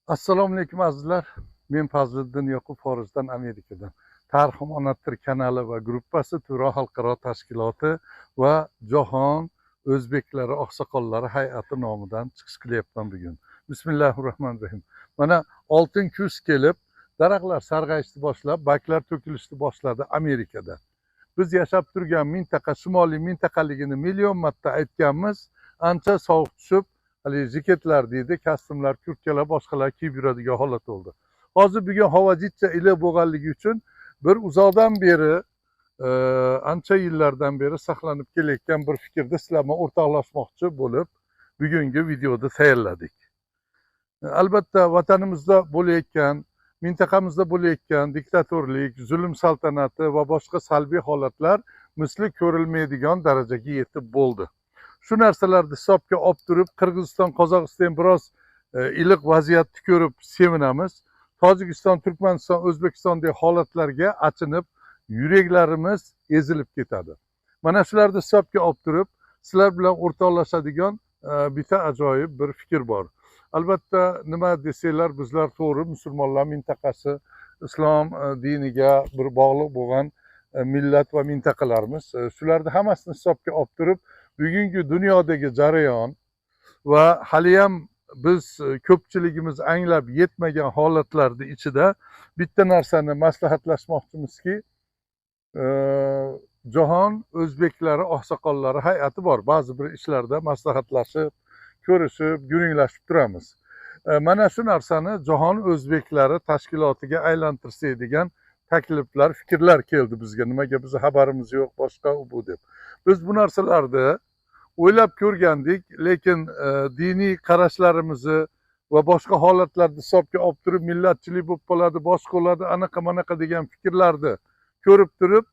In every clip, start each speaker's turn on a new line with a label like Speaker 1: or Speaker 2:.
Speaker 1: Assalomu alaykum, azizlar. Men Fazliddin Yoqub, xorijdan, Amerikadan. Tarix omonatdir kanali va gruppasi, Turon xalqaro tashkiloti va Jahon o'zbeklari oqsoqollari hay'ati nomidan chiqish qilyapman bugun. Bismillahi rohmanir rohim. Mana oltin kuz kelib, daraxtlar sarg'ayishni boshlab, barglar to'kilishni boshladi Amerikada. Biz yashab turgan mintaqa shimoliy mintaqaligini million marta aytganmiz. Ancha sovuq tushib, haligi jaketlar deydi, kostyumlar, kurtkalar, boshqalar kiyib yuradigan holat bo'ldi. Hozir bugun havo jicha iliq bo'lganligi uchun bir uzoqdan beri, ancha yillardan beri saqlanib kelayotgan bir fikrni sizlar bilan o'rtoqlashmoqchi bo'lib, bugungi videoda tayyorladik. Albatta, vatanimizda bo'layotgan, mintaqamizda bo'layotgan diktatorlik, zulm saltanati va boshqa salbiy holatlar misli ko'rilmaydigan darajaga yetib bo'ldi. Shu narsalarni hisobga olib turib, Qirg'iziston, Qozog'iston biroz iliq vaziyatni ko'rib sevinamiz. Tojikiston, Turkmaniston, O'zbekistondagi holatlarga achinib, yuraklarimiz ezilib ketadi. Mana shularni hisobga olib turib, sizlar bilan o'rtoqlashadigan bitta ajoyib bir fikr bor. Albatta, nima desanglar, bizlar to'g'ri musulmonlar mintaqasi, islom diniga bir bog'liq bo'lgan millat va mintaqalarimiz. Shularni hammasini hisobga olib turib, bugungi dunyodagi jarayon va haliyam biz ko'pchiligimiz anglab yetmagan holatlarni ichida bitta narsani maslahatlashmoqchimizki, Jahon o'zbeklari oqsoqollari hay'ati bor. Ba'zi bir ishlarda maslahatlashib, ko'rishib, gurunglashib turamiz. Mana shu narsani Jahon o'zbeklari tashkilotiga aylantirsak degan takliflar, fikrlar keldi bizga. Nimaga bizni xabarimiz yo'q, boshqa u bu deb. Biz bu narsalarni o'ylab ko'rgandik, lekin diniy qarashlarimizni va boshqa holatlarni hisobga olib turib, millatchilik bo'lib qoladi, boshqa bo'ladi, anaqa manaqa degan fikrlarni ko'rib turib,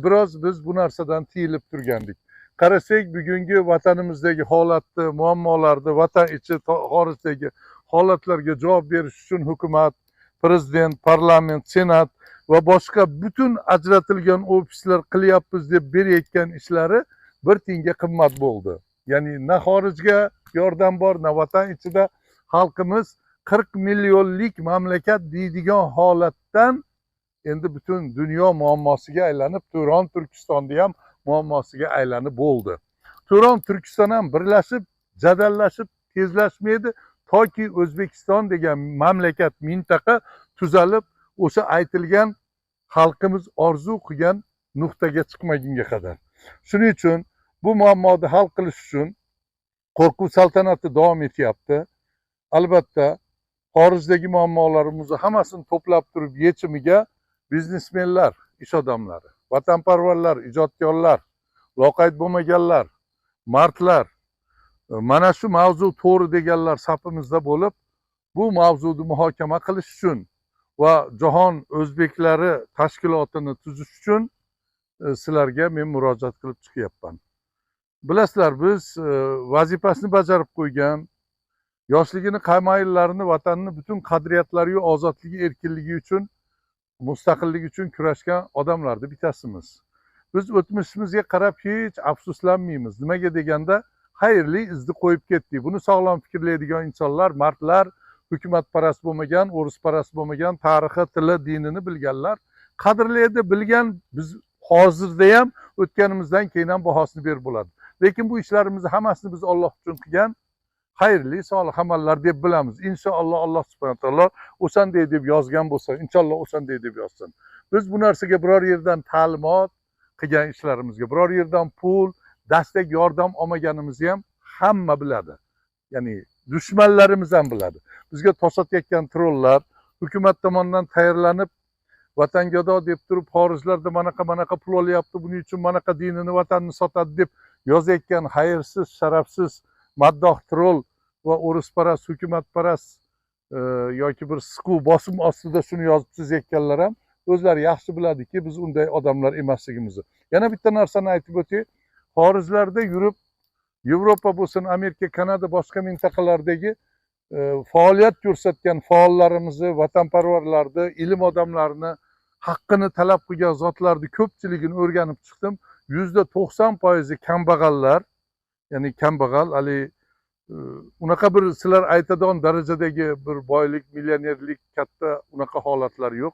Speaker 1: biroz biz bu narsadan tiyilib turgandik. Qarasak, bugungi vatanimizdagi holatni, muammolarni, vatan ichi, xorijdagi holatlarga javob berish uchun hukumat, prezident, parlament, senat va boshqa butun ajratilgan ofislar qilyapmiz deb berayotgan ishlari bir tiyinga qimmat bo'ldi. Ya'ni na xorijga yordam bor, na vatan ichida xalqimiz 40 millionlik mamlakat deydigan holatdan endi butun dunyo muammosiga aylanib, Turon Turkistonni ham muammosiga aylanib bo'ldi. Turon Turkiston ham birlashib, jadallashib, tezlashmaydi, toki O'zbekiston degan mamlakat, mintaqa tuzalib, o'sha aytilgan xalqimiz orzu qilgan nuqtaga chiqmagunga qadar. Shuning uchun bu muammoni hal qilish uchun qo'rquv saltanati davom etyapti. Albatta, xorijdagi muammolarimizni hammasini to'plab turib, yechimiga biznesmenlar, ish odamlari, vatanparvarlar, ijodkorlar, loqayd bo'lmaganlar, mardlar, mana shu mavzu to'g'ri deganlar safimizda bo'lib, bu mavzuni muhokama qilish uchun va Jahon o'zbeklari tashkilotini tuzish uchun sizlarga men murojaat qilib chiqyapman. Bilasizlar, biz vazifasini bajarib qo'ygan, yoshligini, qamayillarini vatanni butun qadriyatlariyu ozodligi, erkinligi uchun, mustaqilligi uchun kurashgan odamlarni bittasimiz. Biz o'tmishimizga qarab hech afsuslanmaymiz. Nimaga deganda, xayrli izni qo'yib ketdik. Buni sog'lom fikrlaydigan insonlar, mardlar, hukumatparast bo'lmagan, o'risparast bo'lmagan, tarixi, tili, dinini bilganlar qadrlaydi, bilgan. Biz hozirda ham, o'tganimizdan keyin ham bahosini berib bo'ladi. Lekin bu ishlarimizni hammasini biz Olloh uchun qilgan xayrli solih amallar deb bilamiz. Inshaalloh, Alloh subhana taolo o'shanday deb yozgan bo'lsa, inshaalloh o'shanday deb yozsin. Biz bu narsaga biror yerdan ta'limot, qilgan ishlarimizga biror yerdan pul, dastak, yordam olmaganimizni ham hamma biladi, ya'ni dushmanlarimiz ham biladi. Bizga tosh otayotgan trollar, hukumat tomonidan tayyorlanib, vatangado deb turib, xorijlarda manaqa manaqa pul olyapti, buning uchun manaqa dinini, vatanini sotadi deb yozayotgan xayrsiz, sharafsiz maddoh troll va o'risparast, hukumatparast yoki bir siquv bosim ostida shuni yozib chizayotganlar ham o'zlari yaxshi biladiki, biz unday odamlar emasligimizni. Yana bitta narsani aytib o'tay. Xorijlarda yurib, Yevropa bo'lsin, Amerika, Kanada, boshqa mintaqalardagi faoliyat ko'rsatgan faollarimizni, vatanparvarlarni, ilm odamlarini, haqqini talab qilgan zotlarni ko'pchiligini o'rganib chiqdim. 90% kambag'allar, ya'ni kambag'al haligi. Unaqa bir sizlar aytadigan darajadagi bir boylik, millionerlik, katta unaqa holatlar yo'q.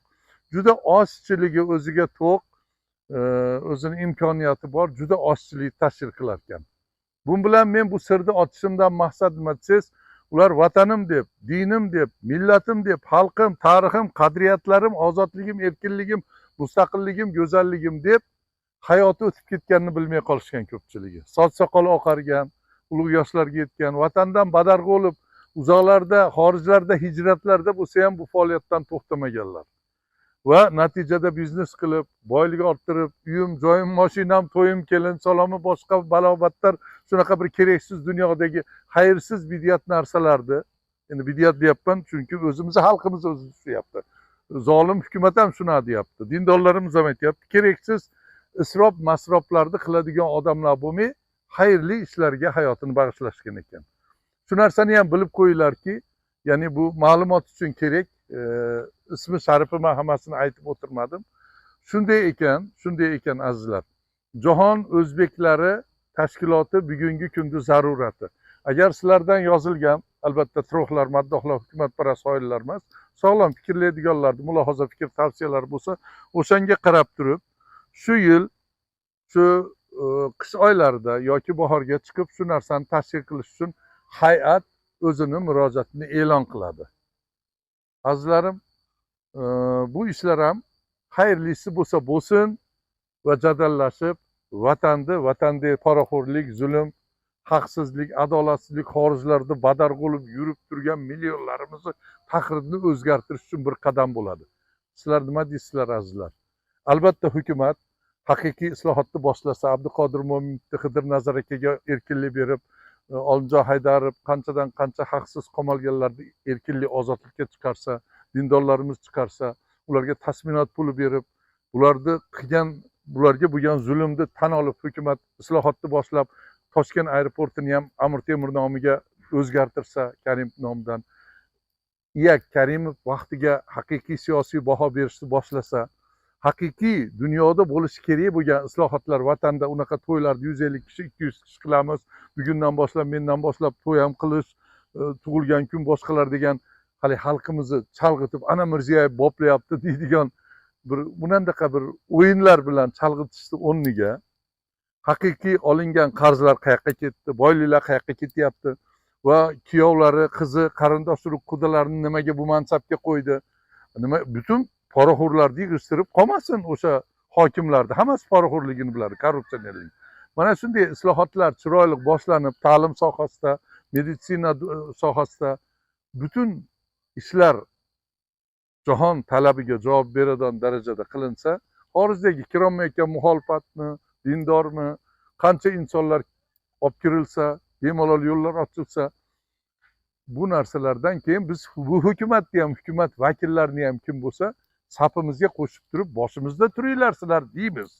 Speaker 1: Juda ozchiligi o'ziga to'q, o'zini imkoniyati bor, juda ozchilik tashkil qilar ekan. Bu bilan men bu sirni ochishimdan maqsad nima desangiz, ular vatanim deb, dinim deb, millatim deb, xalqim, tarixim, qadriyatlarim, ozodligim, erkinligim, mustaqilligim, go'zalligim deb hayoti o'tib ketganini bilmay qolishgan ko'pchiligi. Soch soqoli oqargan, ulug' yoshlarga yetgan, vatandan badarg'a bo'lib, uzoqlarda, xorijlarda, hijratlarda bo'lsa ham bu faoliyatdan to'xtamaganlar. Va natijada biznes qilib, boylik orttirib, uyim, joyim, mashinam, to'yim, kelin salomi, boshqa balo-battar shunaqa bir keraksiz dunyodagi xayrsiz bidiyat narsalarni, endi bidiyat deyapman, chunki o'zimizni xalqimiz o'zi tushyapti. Zolim hukumat ham shuni deyapti, dindorlarimiz ham aytyapti, keraksiz isrof masroflarni qiladigan odamlar bo'lmay, xayrli ishlarga hayotini bag'ishlashgan ekan. Shu narsani ham bilib qo'yinglarki, ya'ni bu ma'lumot uchun kerak, ismi sharifi man hammasini aytib o'tirmadim. Shunday ekan, shunday ekan azizlar. Jahon o'zbeklari tashkiloti bugungi kunda zarurati. Agar sizlardan yozilgan, albatta troxlar, maddohlar, hukumatparast xoinlar emas, sog'lom fikrlaydiganlarni mulohaza, fikr, tavsiyalar bo'lsa, o'shanga qarab turib, shu yil shu qish oylarida yoki bahorga chiqib shu narsani tashkil qilish uchun hay'at o'zini murojaatini e'lon qiladi. Azizlarim, bu ishlar ham xayrlisi bo'lsa bo'lsin va jadallashib vatanni, vatandagi poraxo'rlik, zulm, haqsizlik, adolatsizlik, xorijlarda badarg'a bo'lib yurib turgan millionlarimizni taqdirini o'zgartirish uchun bir qadam bo'ladi. Sizlar nima deysizlar, azizlar? Albatta hukumat haqiqiy islohotni boshlasa, Abduqodir Mo'minovni, Xidir Nazar akaga erkinlik berib, Olimjon Haydarov, qanchadan qancha haqsiz qamalganlarni erkinlik, ozodlikka chiqarsa, dindorlarimiz chiqarsa, ularga tasminot puli berib, bularni qilgan, bularga bo'lgan zulmni tan olib, hukumat islohotni boshlab, Toshkent aeroportini ham Amir Temur nomiga o'zgartirsa, Karimov nomidan, Iyak Karimov vaqtiga haqiqiy siyosiy baho berishni boshlasa, haqiqiy dunyoda bo'lishi kerak bo'lgan islohotlar vatanda, unaqa to'ylarni 150 kishi, 200 kishi qilamiz, bugundan boshlab, mendan boshlab to'y ham qilish, tug'ilgan kun, boshqalar degan hali xalqimizni chalg'itib, ana Mirziyoyev boplayapti deydigan bir bunaqa bir o'yinlar bilan chalg'itishni o'rniga haqiqiy olingan qarzlar qayoqqa ketdi, boyliklar qayoqqa ketyapti va kuyovlari, qizi, qarindosh urug' qudalarini nimaga bu mansabga qo'ydi, nima butun poraxo'rlarni yig'ishtirib qolmasin o'sha hokimlarni, hammasi poraxo'rligini biladi, korrupsionerlik. Mana shunday islohotlar chiroyli boshlanib, ta'lim sohasida, meditsina sohasida butun ishlar jahon talabiga javob beradigan darajada qilinsa, xorijdagi kirolmayotgan muxolifatmi, dindormi, qancha insonlar olib kirilsa, bemalol yo'llar ochilsa, bu narsalardan keyin biz bu hukumatni ham, hukumat vakillarini ham kim bo'lsa safimizga qo'shib turib, boshimizda turinglar sizlar deymiz.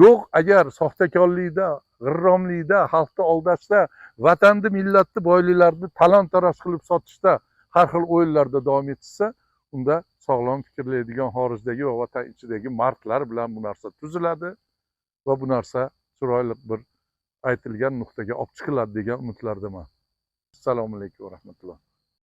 Speaker 1: Yo'q, agar soxtakorlikda, g'irromlikda, xalqni aldashda, vatanni, millatni, boyliklarni talon taroj qilib sotishda, har xil o'yinlarda davom etishsa, unda sog'lom fikrlaydigan xorijdagi va vatan ichidagi mardlar bilan bu narsa tuziladi va bu narsa chiroyli bir aytilgan nuqtaga olib chiqiladi degan umidlardaman. Assalomu alaykum va rahmatulloh.